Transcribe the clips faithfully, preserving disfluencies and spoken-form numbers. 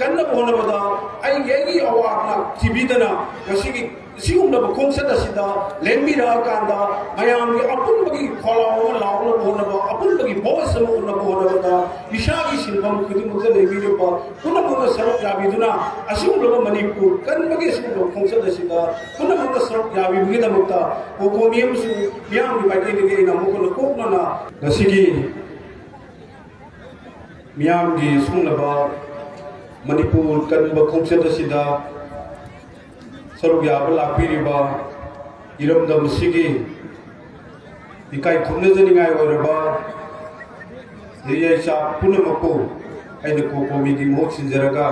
ꯀꯟꯅꯕ ꯍꯣꯠꯅꯕꯗ ꯑꯩꯒꯤ ꯑꯩꯒꯤ ꯑꯋꯥꯕ ꯊꯤꯕꯤꯗꯅ ꯉꯁꯤꯒꯤ ꯁꯤꯒꯨꯝꯂꯕ ꯈꯣꯡꯆꯠ ꯑꯁꯤꯗ ꯂꯦꯡꯕꯤꯔꯛꯑꯀꯥꯟꯗ ꯃꯌꯥꯝꯒꯤ ꯑꯄꯨꯟꯕꯒꯤ ꯈꯣꯜꯂꯥꯎ ꯑꯃ ꯂꯥꯎꯅꯕ ꯍꯣꯠꯅꯕ, ꯑꯄꯨꯟꯕꯒꯤ voice ꯑꯃ ꯎꯠꯅꯕ ꯍꯣꯠꯅꯕꯗ ꯏꯁꯥꯒꯤ ꯁꯤꯟꯐꯝ ꯈꯨꯗꯤꯡꯃꯛꯇ ꯂꯩꯕꯤꯔꯤꯕ ꯄꯨꯝꯅꯃꯛꯅ ꯁꯔꯨꯛ ꯌꯥꯕꯤꯗꯨꯅ ꯑꯁꯤꯒꯨꯝꯂꯕ ꯃꯅꯤꯄꯨꯔ ꯀꯟꯕꯒꯤ ꯑꯁꯤꯒꯨꯝꯂꯕ ꯈꯣꯡꯆꯠ ꯑꯁꯤꯗ ꯄꯨꯝꯅꯃꯛꯅ ꯁꯔꯨꯛ ꯌꯥꯕꯤꯕꯒꯤꯗꯃꯛꯇ ꯀꯣꯀꯣꯃꯤ ꯑꯃꯁꯨꯡ ꯃꯤꯌꯥꯝꯒꯤ ꯃꯥꯏꯀꯩꯗꯒꯤ ꯑꯩꯅ ꯑꯃꯨꯛ ꯍꯟꯅ ꯀꯣꯛꯅꯅ ꯉꯁꯤꯒꯤ ꯃꯤꯌꯥꯝꯒꯤ ꯁꯨꯡꯂꯕ ꯃꯅꯤꯄꯨꯔ ꯀꯟꯕ ꯈꯣꯡꯆꯠ ꯑꯁꯤꯗ ꯁꯔꯨꯛ ꯌꯥꯕ ꯂꯥꯛꯄꯤꯔꯤꯕ ꯏꯔꯝꯗꯝꯁꯤꯒꯤ ꯏꯀꯥꯏ ꯈꯨꯝꯅꯖꯅꯤꯡꯉꯥꯏ ꯑꯣꯏꯔꯕ ꯌꯩꯆꯥ ꯄꯨꯝꯅꯃꯛꯄꯨ ꯑꯩꯅ ꯀꯣꯀꯣꯃꯤꯒꯤ ꯃꯍꯨꯠ ꯁꯤꯟꯖꯔꯒ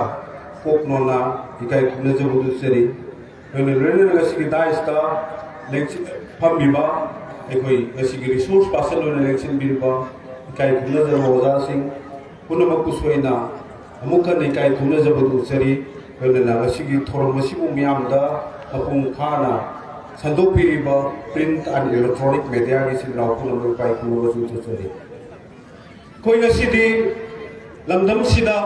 ꯀꯣꯛꯅꯣꯅ ꯏꯀꯥꯏ ꯈꯨꯝꯅꯖꯕ ꯎꯠꯆꯔꯤ꯫ ꯂꯣꯏꯅ ꯂꯣꯏꯅꯅ ꯉꯁꯤꯒꯤ dais ꯇ ꯂꯦꯡꯁꯤꯟ-, ꯐꯝꯃꯤꯕ ꯑꯩꯈꯣꯏ ꯉꯁꯤꯒꯤ resource person ꯑꯣꯏꯅ ꯂꯦꯡꯁꯤꯟꯕꯤꯔꯤꯕ ꯏꯀꯥꯏ ꯈꯨꯝꯅꯖꯕ ꯑꯣꯖꯥꯁꯤꯡ ꯄꯨꯝꯅꯃꯛꯄꯨꯁꯨ ꯑꯩꯅ ꯑꯃꯨꯛ ꯍꯟꯅ ꯏꯀꯥꯏ ꯈꯨꯝꯅꯖꯕ ꯎꯠꯆꯔꯤ꯫ ꯂꯣꯏꯅꯅ ꯉꯁꯤꯒꯤ ꯊꯧꯔꯝ ꯑꯁꯤꯕꯨ ꯃꯤꯌꯥꯝꯗ ꯃꯄꯨꯡ ꯐꯥꯅ ꯁꯟꯗꯣꯛꯄꯤꯔꯤꯕ print and electronic media ꯒꯤ ꯏꯆꯤꯟ ꯏꯅꯥꯎ ꯄꯨꯝꯅꯃꯛ ꯏꯀꯥꯏ ꯈꯨꯝꯅꯕꯁꯨ ꯎꯠꯆꯔꯤ꯫ ꯑꯩꯈꯣꯏ ꯉꯁꯤꯗꯤ ꯂꯝꯗꯝꯁꯤꯗ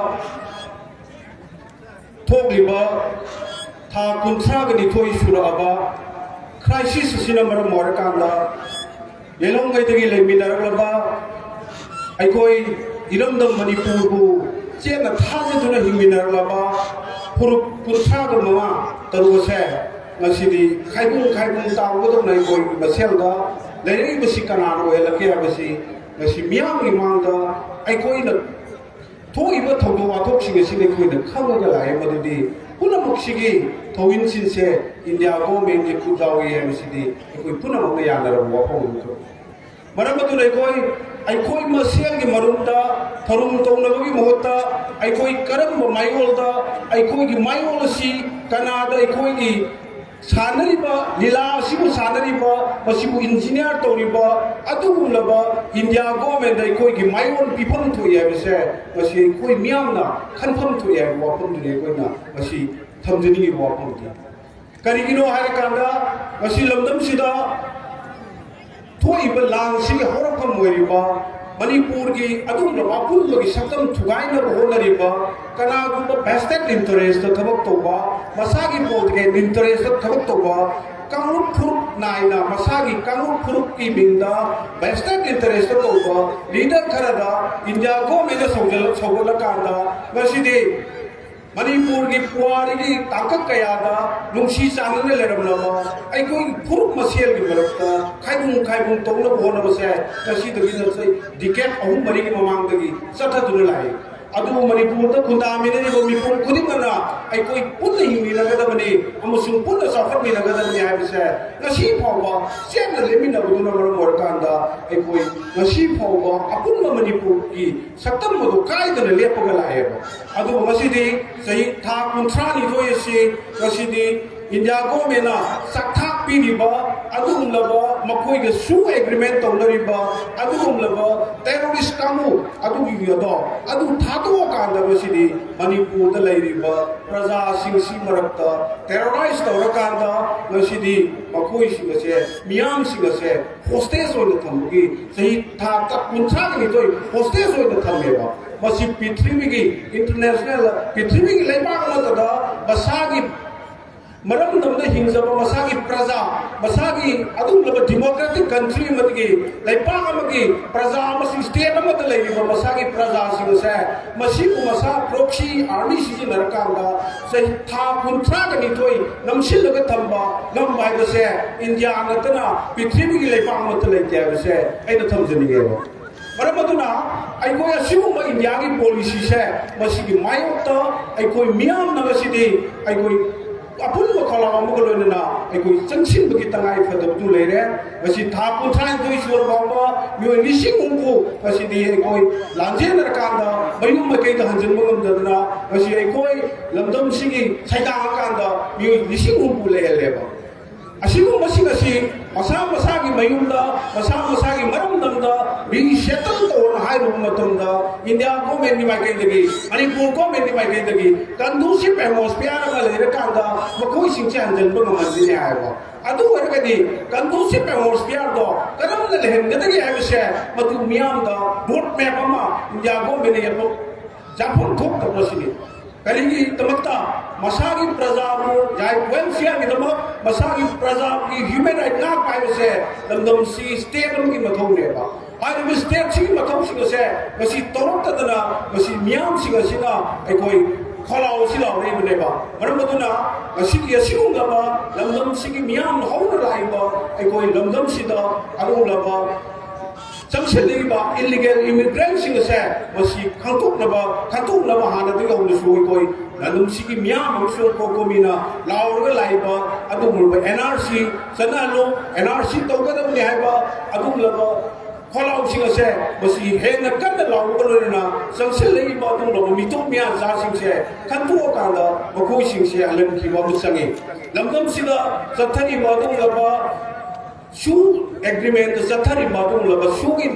ꯊꯣꯛꯂꯤꯕ ꯊꯥ ꯀꯨꯟꯊ꯭ꯔꯥꯒ ꯅꯤꯊꯣꯏ ꯁꯨꯔꯛꯑꯕ crisis ꯑꯁꯤꯅ ꯃꯔꯝ ꯑꯣꯏꯔꯀꯥꯟꯗ ꯌꯦꯜꯍꯧꯉꯩꯗꯒꯤ ꯂꯩꯃꯤꯟꯅꯔꯛꯂꯕ ꯑꯩꯈꯣꯏ ꯏꯔꯝꯗꯝ ꯃꯅꯤꯄꯨꯔꯕꯨ ꯆꯦꯠꯅ ꯊꯥꯖꯗꯨꯅ ꯍꯤꯡꯃꯤꯟꯅꯔꯛꯂꯕ ꯐꯨꯔꯨꯞ ꯀꯨꯟꯊ꯭ꯔꯥꯒ ꯃꯉꯥ ꯇꯔꯨꯛ ꯑꯁꯦ ꯉꯁꯤꯗꯤ ꯈꯥꯏꯕꯨꯡ ꯈꯥꯏꯕꯨꯡ ꯇꯥꯎꯒꯗꯧꯅ ꯑꯩꯈꯣꯏꯒꯤ ꯃꯁꯦꯜꯗ ꯂꯩꯔꯛꯏꯕꯁꯤ ꯀꯅꯥꯅ ꯑꯣꯏꯍꯜꯂꯛꯀꯦ ꯍꯥꯏꯕꯁꯤ ꯉꯁꯤ ꯃꯤꯌꯥꯝꯒꯤ ꯃꯥꯡꯗ ꯑꯩꯈꯣꯏꯅ ꯊꯣꯛꯏꯕ ꯊꯧꯗꯣꯛ ꯋꯥꯊꯣꯛꯁꯤꯡ ꯑꯁꯤꯗ ꯑꯩꯈꯣꯏꯅ ꯈꯪꯉꯒ ꯂꯥꯛꯑꯦ꯫ ꯃꯗꯨꯗꯤ ꯄꯨꯝꯅꯃꯛꯁꯤꯒꯤ ꯊꯧꯃꯤꯟꯁꯤꯡꯁꯦ ꯏꯟꯗꯤꯌꯥ government ꯀꯤ ꯈꯨꯠ ꯌꯥꯎꯏ ꯍꯥꯏꯕꯁꯤꯗꯤ ꯑꯩꯈꯣꯏ ꯄꯨꯝꯅꯃꯛꯅ ꯌꯥꯅꯔꯕ ꯋꯥꯐꯝ ꯑꯃꯈꯛꯅꯤ꯫ ꯃꯔꯝ ꯑꯗꯨꯅ ꯑꯩꯈꯣꯏ, ꯑꯩꯈꯣꯏ ꯃꯁꯦꯜꯒꯤ ꯃꯔꯨꯝꯗ ꯊꯧꯔꯝ ꯇꯧꯅꯕꯒꯤ ꯃꯍꯨꯠꯇ ꯑꯩꯈꯣꯏ ꯀꯔꯝꯕ ꯃꯥꯏꯌꯣꯜꯗ, ꯑꯩꯈꯣꯏꯒꯤ ꯃꯥꯏꯌꯣꯜ ꯑꯁꯤ ꯀꯅꯥꯗ ꯑꯩꯈꯣꯏꯒꯤ ꯁꯥꯟꯅꯔꯤꯕ ꯂꯤꯂꯥ ꯑꯁꯤꯕꯨ ꯁꯥꯟꯅꯔꯤꯕ, ꯃꯁꯤꯕꯨ engineer ꯇꯧꯔꯤꯕ ꯑꯗꯨꯒꯨꯝꯂꯕ ꯏꯟꯗꯤꯌꯥ government ꯗ ꯑꯩꯈꯣꯏꯒꯤ ꯃꯥꯏꯑꯣꯟ ꯄꯤꯐꯝ ꯊꯣꯛꯏ ꯍꯥꯏꯕꯁꯦ ꯉꯁꯤ ꯑꯩꯈꯣꯏ ꯃꯤꯌꯥꯝꯅ ꯈꯟꯐꯝ ꯊꯣꯛꯏ ꯍꯥꯏꯕ ꯋꯥꯐꯝꯗꯨꯅꯤ ꯑꯩꯈꯣꯏꯅ ꯉꯁꯤ ꯊꯝꯖꯅꯤꯡꯉꯤꯕ ꯋꯥꯐꯝꯗꯤ꯫ ꯀꯔꯤꯒꯤꯅꯣ ꯍꯥꯏꯔꯀꯥꯟꯗ ꯉꯁꯤ ꯂꯝꯗꯝꯁꯤꯗ ꯊꯣꯛꯏꯕ ꯂꯥꯟꯁꯤꯒꯤ ꯍꯧꯔꯛꯐꯝ ꯑꯣꯏꯔꯤꯕ ꯃꯅꯤꯄꯨꯔꯒꯤ ꯑꯗꯨꯒꯨꯝꯂꯕ ꯑꯄꯨꯟꯕꯒꯤ ꯁꯛꯇꯝ ꯊꯨꯒꯥꯏꯅꯕ ꯍꯣꯠꯅꯔꯤꯕ ꯀꯅꯥꯒꯨꯝꯕ vested interest ꯊꯕꯛ ꯇꯧꯕ, ꯃꯁꯥꯒꯤ political interest ꯊꯕꯛ ꯇꯧꯕ, ꯀꯥꯡꯂꯨꯞ ꯐꯨꯔꯨꯞ ꯅꯥꯏꯅ ꯃꯁꯥꯒꯤ ꯀꯥꯡꯂꯨꯞ ꯐꯨꯔꯨꯞꯀꯤ ꯃꯤꯡꯗ vested interest ꯇꯧꯕ leader ꯈꯔꯗ India government ꯁꯧꯒꯠꯂꯀꯥꯟꯗ ꯉꯁꯤꯗꯤ ꯃꯅꯤꯄꯨꯔꯒꯤ ꯄꯨꯋꯥꯔꯤꯒꯤ ꯇꯥꯡꯀꯛ ꯀꯌꯥꯗ ꯅꯨꯡꯁꯤ ꯆꯥꯟꯅꯅ ꯂꯩꯔꯝꯂꯕ ꯑꯩꯈꯣꯏ ꯐꯨꯔꯨꯞ ꯃꯁꯦꯜꯒꯤ ꯃꯔꯛꯇ ꯈꯥꯏꯕꯨꯡ ꯈꯥꯏꯕꯨꯡ ꯇꯧꯅꯕ ꯍꯣꯠꯅꯕꯁꯦ ꯉꯁꯤꯗꯒꯤ ꯅꯠꯇꯦ, decade ꯑꯍꯨꯝ ꯃꯔꯤꯒꯤ ꯃꯃꯥꯡꯗꯒꯤ ꯆꯠꯊꯗꯨꯅ ꯂꯥꯛꯏ꯫ ꯑꯗꯨꯕꯨ ꯃꯅꯤꯄꯨꯔꯗ ꯈꯨꯟꯗꯥꯃꯤꯟꯅꯔꯤꯕ ꯃꯤꯄꯨꯝ ꯈꯨꯗꯤꯡꯃꯛꯅ ꯑꯩꯈꯣꯏ ꯄꯨꯟꯅ ꯍꯤꯡꯃꯤꯟꯅꯒꯗꯕꯅꯤ ꯑꯃꯁꯨꯡ ꯄꯨꯟꯅ ꯆꯥꯎꯈꯠꯃꯤꯟꯅꯒꯗꯕꯅꯤ ꯍꯥꯏꯕꯁꯦ ꯉꯁꯤ ꯐꯥꯎꯕ ꯆꯦꯠꯅ ꯂꯦꯞꯃꯤꯟꯅꯕꯗꯨꯅ ꯃꯔꯝ ꯑꯣꯏꯔꯀꯥꯟꯗ ꯑꯩꯈꯣꯏ ꯉꯁꯤ ꯐꯥꯎꯕ ꯑꯄꯨꯟꯕ ꯃꯅꯤꯄꯨꯔꯒꯤ ꯁꯛꯇꯝ ꯑꯗꯨ ꯀꯥꯏꯗꯅ ꯂꯦꯞꯄꯒ ꯂꯥꯛꯑꯦꯕ꯫ ꯑꯗꯨꯕꯨ ꯉꯁꯤꯗꯤ ꯆꯍꯤ ꯊꯥ ꯀꯨꯟꯊ꯭ꯔꯥꯅꯤꯊꯣꯏ ꯑꯁꯤ ꯉꯁꯤꯗꯤ India government ꯅ ꯆꯥꯛꯊꯥꯛ ꯄꯤꯔꯤꯕ ꯑꯗꯨꯒꯨꯝꯂꯕ ꯃꯈꯣꯏꯒꯁꯨ agreement ꯇꯧꯅꯔꯤꯕ ꯑꯗꯨꯒꯨꯝꯂꯕ terrorist ꯀꯥꯡꯕꯨ ꯑꯗꯨꯒꯤ ꯑꯗꯣ ꯑꯗꯨ ꯊꯥꯗꯣꯛꯑꯀꯥꯟꯗ ꯉꯁꯤꯗꯤ ꯃꯅꯤꯄꯨꯔꯗ ꯂꯩꯔꯤꯕ ꯄ꯭ꯔꯖꯥꯁꯤꯡꯁꯤ ꯃꯔꯛꯇ terrorize ꯇꯧꯔꯀꯥꯟꯗ ꯉꯁꯤꯗꯤ ꯃꯈꯣꯏꯁꯤꯡ ꯑꯁꯦ, ꯃꯤꯌꯥꯝꯁꯤꯡ ꯑꯁꯦ hostage ꯑꯣꯏꯅ ꯊꯝꯕꯒꯤ ꯆꯍꯤ ꯊꯥ ꯀꯨꯟꯊ꯭ꯔꯥꯒ ꯅꯤꯊꯣꯏ hostage ꯑꯣꯏꯅ ꯊꯝꯃꯦꯕ꯫ ꯃꯁꯤ ꯄ꯭ꯔꯤꯊꯤꯕꯤꯒꯤ international, ꯄ꯭ꯔꯤꯊꯤꯕꯤꯒꯤ ꯂꯩꯕꯥꯛ ꯑꯃꯠꯇꯗ ꯃꯁꯥꯒꯤ ꯃꯔꯝꯗꯝꯗ ꯍꯤꯡꯖꯕ ꯃꯁꯥꯒꯤ ꯄ꯭ꯔꯖꯥ, ꯃꯁꯥꯒꯤ ꯑꯗꯨꯒꯨꯝꯂꯕ democratic country ꯑꯃꯗꯒꯤ ꯂꯩꯕꯥꯛ ꯑꯃꯒꯤ ꯄ꯭ꯔꯖꯥ ꯑꯃꯁꯨꯡ state ꯑꯃꯗ ꯂꯩꯔꯤꯕ ꯃꯁꯥꯒꯤ ꯄ꯭ꯔꯖꯥꯁꯤꯡ ꯑꯁꯦ ꯃꯁꯤꯕꯨ ꯃꯁꯥ proxy army ꯁꯤꯖꯤꯟꯅꯔꯀꯥꯟꯗ ꯆꯍꯤ ꯊꯥ ꯀꯨꯟꯊ꯭ꯔꯥꯒ ꯅꯤꯊꯣꯏ ꯅꯝꯁꯤꯜꯂꯒ ꯊꯝꯕ ꯉꯝꯕ ꯍꯥꯏꯕꯁꯦ India ꯅꯠꯇꯅ ꯄ꯭ꯔꯤꯊꯤꯕꯤꯒꯤ ꯂꯩꯕꯥꯛ ꯑꯃꯠꯇ ꯂꯩꯇꯦ ꯍꯥꯏꯕꯁꯦ ꯑꯩꯅ ꯊꯝꯖꯅꯤꯡꯉꯦꯕ꯫ ꯃꯔꯝ ꯑꯗꯨꯅ ꯑꯩꯈꯣꯏ ꯑꯁꯤꯒꯨꯝꯕ India ꯒꯤ policy ꯁꯦ ꯃꯁꯤꯒꯤ ꯃꯥꯌꯣꯛꯇ ꯑꯩꯈꯣꯏ ꯃꯤꯌꯥꯝꯅ ꯉꯁꯤꯗꯤ ꯑꯩꯈꯣꯏ ꯑꯄꯨꯟꯕ ꯈꯣꯜꯂꯥꯎ ꯑꯃꯒ ꯂꯣꯏꯅꯅ ꯑꯩꯈꯣꯏ ꯆꯪꯁꯤꯟꯕꯒꯤ ꯇꯉꯥꯏ ꯐꯗꯕꯗꯨ ꯂꯩꯔꯦ꯫ ꯉꯁꯤ ꯊꯥ ꯀꯨꯟꯊ꯭ꯔꯥꯅꯤꯊꯣꯏ ꯁꯨꯔ ꯐꯥꯎꯕ ꯃꯤꯑꯣꯏ ꯂꯤꯁꯤꯡ ꯍꯨꯝꯐꯨ ꯉꯁꯤꯗꯤ ꯑꯩꯈꯣꯏ ꯂꯥꯟꯖꯦꯟꯅꯔꯀꯥꯟꯗ ꯃꯌꯨꯝ ꯃꯀꯩꯗ ꯍꯟꯖꯤꯟꯕ ꯉꯝꯗꯗꯅ ꯉꯁꯤ ꯑꯩꯈꯣꯏ ꯂꯝꯗꯝꯁꯤꯒꯤ ꯁꯩꯗꯥꯡꯉꯀꯥꯟꯗ ꯃꯤꯑꯣꯏ ꯂꯤꯁꯤꯡ ꯍꯨꯝꯐꯨ ꯂꯩꯍꯜꯂꯦꯕ꯫ ꯑꯁꯤꯒꯨꯝꯕꯁꯤꯡ ꯑꯁꯤ ꯃꯁꯥ ꯃꯁꯥꯒꯤ ꯃꯌꯨꯝꯗ, ꯃꯁꯥ ꯃꯁꯥꯒꯤ ꯃꯔꯝꯗꯝꯗ resettle ꯇꯧꯅ ꯍꯥꯏꯔꯨꯕ ꯃꯇꯝꯗ India government ꯀꯤ ꯃꯥꯏꯀꯩꯗꯒꯤ, ꯃꯅꯤꯄꯨꯔ government ꯀꯤ ꯃꯥꯏꯀꯩꯗꯒꯤ conducive atmosphere ꯑꯃ ꯂꯩꯔꯀꯥꯟꯗ ꯃꯈꯣꯏꯁꯤꯡꯁꯦ ꯍꯟꯖꯤꯟꯕ ꯉꯝꯍꯟꯒꯅꯤ ꯍꯥꯏꯕ꯫ ꯑꯗꯨ ꯑꯣꯏꯔꯒꯗꯤ conducive atmosphere ꯗꯣ ꯀꯔꯝꯅ ꯂꯩꯍꯟꯒꯗꯒꯦ ꯍꯥꯏꯕꯁꯦ ꯃꯗꯨ ꯃꯤꯌꯥꯝꯗ road map ꯑꯃ India government ꯅ ꯌꯦꯛꯄ ꯌꯥꯐꯝ ꯊꯣꯛꯇꯕ ꯑꯁꯤꯅꯤ꯫ ꯀꯔꯤꯒꯤꯗꯃꯛꯇ? ꯃꯁꯥꯒꯤ ꯄ꯭ꯔꯖꯥꯕꯨ ꯌꯥꯏ, ꯋꯦꯜꯐꯤꯌꯔꯒꯤꯗꯃꯛ ꯃꯁꯥꯒꯤ ꯄ꯭ꯔꯖꯥꯒꯤ ꯍ꯭ꯌꯨꯃꯦꯟ ꯔꯥꯏꯠ ꯉꯥꯛꯄ ꯍꯥꯏꯕꯁꯦ ꯂꯝꯗꯝꯁꯤ ꯁ꯭ꯇꯦꯠ ꯑꯃꯒꯤ ꯃꯊꯧꯅꯦꯕ꯫ ꯍꯥꯏꯔꯤꯕ ꯁ꯭ꯇꯦꯠꯁꯤꯒꯤ ꯃꯊꯧꯁꯤꯡ ꯑꯁꯦ ꯉꯁꯤ ꯇꯧꯔꯛꯇꯗꯅ ꯉꯁꯤ ꯃꯤꯌꯥꯝꯁꯤꯡ ꯑꯁꯤꯅ ꯑꯩꯈꯣꯏ ꯈꯣꯜꯂꯥꯎ ꯑꯁꯤ ꯂꯥꯎꯔꯛꯏꯕꯅꯦꯕ꯫ ꯃꯔꯝ ꯑꯗꯨꯅ ꯉꯁꯤꯒꯤ ꯑꯁꯤꯒꯨꯝꯂꯕ ꯂꯝꯗꯝꯁꯤꯒꯤ ꯃꯤꯌꯥꯝ ꯍꯧꯅ ꯂꯥꯛꯏꯕ ꯑꯩꯈꯣꯏ ꯂꯝꯗꯝꯁꯤꯗ ꯑꯗꯨꯒꯨꯝꯂꯕ ꯆꯪꯁꯤꯜꯂꯛꯏꯕ ꯏꯂꯤꯒꯦꯜ ꯏꯃꯤꯒ꯭ꯔꯦꯟꯁꯤꯡ ꯑꯁꯦ ꯃꯁꯤ ꯈꯪꯗꯣꯛꯅꯕ, ꯈꯟꯗꯣꯛꯅꯕ ꯍꯥꯟꯅꯗꯒꯤ ꯍꯧꯅꯁꯨ ꯑꯩꯈꯣꯏ ꯂꯝꯗꯝꯁꯤꯒꯤ ꯃꯤꯌꯥꯝ ꯑꯃꯁꯨꯡ ꯀꯣꯀꯣꯃꯤꯅ ꯂꯥꯎꯔꯒ ꯂꯥꯛꯏꯕ ꯑꯗꯨꯒꯨꯝꯂꯕ and R C ꯆꯠꯅꯍꯜꯂꯨ, and R C ꯇꯧꯒꯗꯕꯅꯤ ꯍꯥꯏꯕ ꯑꯗꯨꯒꯨꯝꯂꯕ ꯈꯣꯜꯂꯥꯎꯁꯤꯡ ꯑꯁꯦ ꯃꯁꯤ ꯍꯦꯟꯅ ꯀꯟꯅ ꯂꯥꯎꯕꯒ ꯂꯣꯏꯅꯅ ꯆꯪꯁꯤꯜꯂꯛꯏꯕ ꯑꯗꯨꯒꯨꯝꯂꯕ ꯃꯤꯇꯣꯞ ꯃꯤꯌꯥꯟꯆꯥꯁꯤꯡꯁꯦ ꯈꯟꯗꯣꯛꯑꯀꯥꯟꯗ ꯃꯈꯣꯏꯁꯤꯡꯁꯦ ꯍꯜꯍꯟꯈꯤꯕ ꯑꯃ ꯆꯪꯉꯤ꯫ ꯂꯝꯗꯝꯁꯤꯗ ꯆꯠꯊꯔꯤꯕ ꯑꯗꯨꯒꯨꯝꯂꯕ ꯁꯨ ꯑꯦꯒ꯭ꯔꯤꯃꯦꯟꯗ ꯆꯠꯊꯔꯤꯕ ꯑꯗꯨꯒꯨꯝꯂꯕ ꯁꯨꯒꯤ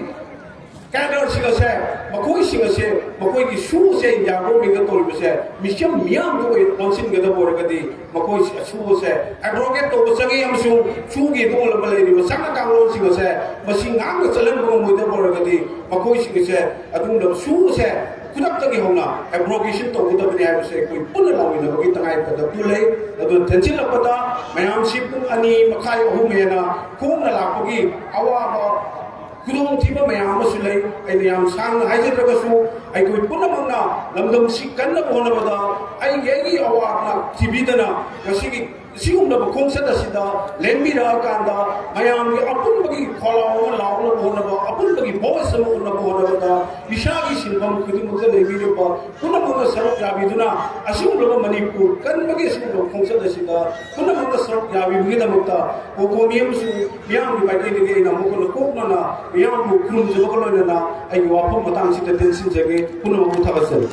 ꯀꯦꯗꯔꯁꯤꯡ ꯑꯁꯦ, ꯃꯈꯣꯏꯁꯤꯡ ꯑꯁꯦ, ꯃꯈꯣꯏꯒꯤ ꯁꯨ ꯑꯁꯦ ꯏꯟꯗꯤꯌꯥ ꯒꯣꯔꯃꯦꯟꯒ ꯇꯧꯔꯤꯕꯁꯦ ꯃꯤꯁꯤꯡ ꯃꯤꯌꯥꯝꯗ ꯑꯣꯏ ꯑꯣꯟꯁꯤꯟꯒꯗꯕ ꯑꯣꯏꯔꯒꯗꯤ ꯃꯈꯣꯏ ꯁꯨ ꯑꯁꯦ ꯑꯦꯕ꯭ꯔꯣꯒꯦꯠ ꯇꯧꯕ ꯆꯪꯉꯤ ꯑꯃꯁꯨꯡ ꯁꯨꯒꯤ ꯑꯗꯨꯒꯨꯝꯂꯕ ꯂꯩꯔꯤꯕ ꯆꯠꯅ ꯀꯥꯡꯂꯣꯟꯁꯤꯡ ꯑꯁꯦ ꯃꯁꯤ ꯉꯥꯛꯅ ꯆꯠꯍꯟꯕ ꯉꯝꯃꯣꯏꯗꯕ ꯑꯣꯏꯔꯒꯗꯤ ꯃꯈꯣꯏꯁꯤꯡ ꯑꯁꯦ ꯑꯗꯨꯒꯨꯝꯂꯕ ꯁꯨ ꯑꯁꯦ ꯈꯨꯗꯛꯇꯒꯤ ꯍꯧꯅ ꯑꯦꯕ꯭ꯔꯣꯒꯦꯁꯟ ꯇꯧꯒꯗꯕꯅꯤ ꯍꯥꯏꯕꯁꯦ ꯑꯩꯈꯣꯏ ꯄꯨꯟꯅ ꯂꯥꯎꯃꯤꯟꯅꯕꯒꯤ ꯇꯉꯥꯏ ꯐꯗꯕꯗꯨ ꯂꯩ꯫ ꯑꯗꯨꯅ ꯊꯦꯡꯖꯤꯜꯂꯛꯄꯗ ꯃꯌꯥꯝꯁꯤ ꯄꯨꯡ ꯑꯅꯤ ꯃꯈꯥꯏ, ꯑꯍꯨꯝ ꯍꯦꯟꯅ ꯈꯣꯡꯅ ꯂꯥꯛꯄꯒꯤ ꯑꯋꯥꯕ ꯈꯨꯗꯣꯡꯊꯤꯕ ꯃꯌꯥꯝ ꯑꯃꯁꯨ ꯂꯩ꯫ ꯑꯩꯅ ꯌꯥꯝ ꯁꯥꯡꯅ ꯍꯥꯏꯖꯗ꯭ꯔꯒꯁꯨ ꯑꯩꯈꯣꯏ ꯄꯨꯝꯅꯃꯛꯅ ꯂꯝꯗꯝꯁꯤ ꯀꯟꯅꯕ ꯍꯣꯠꯅꯕꯗ ꯑꯩꯒꯤ ꯑꯩꯒꯤ ꯑꯋꯥꯕ ꯊꯤꯕꯤꯗꯅ ꯉꯁꯤꯒꯤ ꯁꯤꯒꯨꯝꯂꯕ ꯈꯣꯡꯆꯠ ꯑꯁꯤꯗ ꯂꯦꯡꯕꯤꯔꯛꯑꯀꯥꯟꯗ ꯃꯌꯥꯝꯒꯤ ꯑꯄꯨꯟꯕꯒꯤ ꯈꯣꯜꯂꯥꯎ ꯑꯃ ꯂꯥꯎꯅꯕ ꯍꯣꯠꯅꯕ, ꯑꯄꯨꯟꯕꯒꯤ ꯚꯣꯏꯁ ꯑꯃ ꯎꯠꯅꯕ ꯍꯣꯠꯅꯕꯗ ꯏꯁꯥꯒꯤ ꯁꯤꯟꯐꯝ ꯈꯨꯗꯤꯡꯃꯛꯇ ꯂꯩꯕꯤꯔꯤꯕ ꯄꯨꯝꯅꯃꯛꯅ ꯁꯔꯨꯛ ꯌꯥꯕꯤꯗꯨꯅ ꯑꯁꯤꯒꯨꯝꯂꯕ ꯃꯅꯤꯄꯨꯔ ꯀꯟꯕꯒꯤ ꯑꯁꯤꯒꯨꯝꯂꯕ ꯈꯣꯡꯆꯠ ꯑꯁꯤꯗ ꯄꯨꯝꯅꯃꯛꯅ ꯁꯔꯨꯛ ꯌꯥꯕꯤꯕꯒꯤꯗꯃꯛꯇ ꯀꯣꯀꯣꯃꯤ ꯑꯃꯁꯨꯡ ꯃꯤꯌꯥꯝꯒꯤ ꯃꯥꯏꯀꯩꯗꯒꯤ ꯑꯩꯅ ꯑꯃꯨꯛ ꯍꯟꯅ ꯀꯣꯛꯅꯅ ꯃꯤꯌꯥꯝꯕꯨ ꯈꯨꯔꯨꯝꯖꯕꯒ ꯂꯣꯏꯅꯅ ꯑꯩꯒꯤ ꯋꯥꯐꯝ ꯃꯇꯥꯡꯁꯤꯗ ꯇꯦꯟꯁꯤꯟꯖꯒꯦ꯫ ꯄꯨꯝꯅꯃꯛꯄꯨ ꯊꯥꯒꯠꯆꯔꯤ꯫